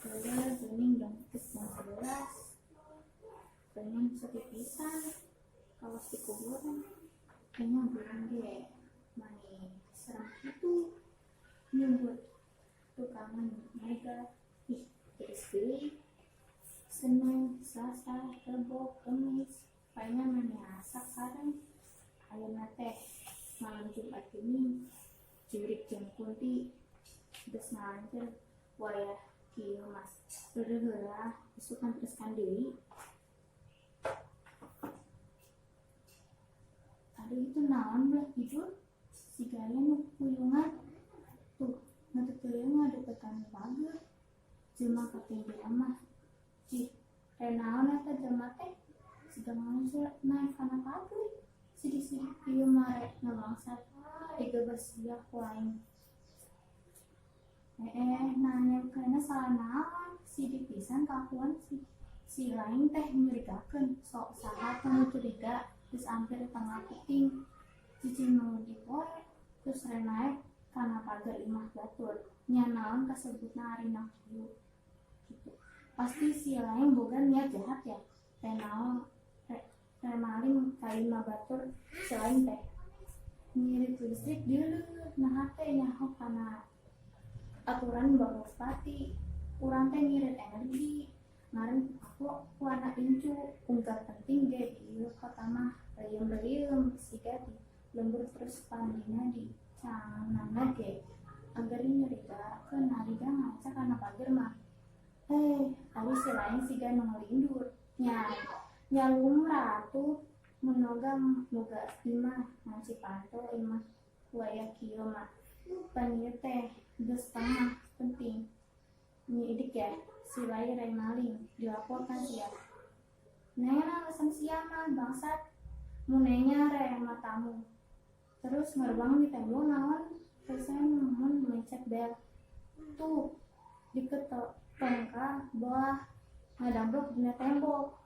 Heureuh geuning jam geus jam 11. Pengen sedih pisan kawas di kuburan. Kayaknya bulan ge mani serem kitu nyebut tukangan mega. Ih, tiis deui. Senin, Selasa, Rebo, Kemis, kayaknya mani asak sareng. Ayeuna teh malam Jumat geuning, jurig jeung kunti geus ngalanjeur wayah kieu mah. Reureuh heula, isukan teruskan deui. Aduh, itu naon belah kidul? Siga aya nu kukuyungan. Tuh, nu teu teuing ngadeukeutan pager. Jelema katinggian mah. Cih, rek naon eta jelema teh? Siga manusia naek kana pager. Sidik-sidik ieu mah rek ngabangsat digebes sia ku aing. Eh, nanya kena salah naon? Sidik pisan kalakuan si si lain teh nyurigakeun. Sok saha nu curiga geus ampir tengah peuting. Cicing nu dipoe terus rek naek kana pager imah batur. Nya naon kasebutna ari na kieu kitu. Pasti si lain boga niat jahat ya. Rek naon rek rek maling ka imah batur si lain teh. Ngirit listrik deuleuh, naha teh nyaho kana aturan Bapati. Urang teh ngirit energi. Ngaran ku ku anak incu unggal penting ge di ieu kota mah reuyeum-reuyeum siga di lembur terus pandina di canana ge agar nyurigakeun nariga ngaca kana pager mah. Eh, ari si lain siga nu ngalindur. Nya nya lumrah atuh mun oga boga imah ngan panto imah wayah kieu mah. Pan ieu teh geus tengah penting. Nyidik ya, si lain rek maling, dilaporkan sia. Neng alasan sia mah bangsat. Mun nenya rek matamu. Terus ngerbang di tembok naon? Saya mun mencet bel. Tuh, deket tongka belah ngadambrok dina tembok.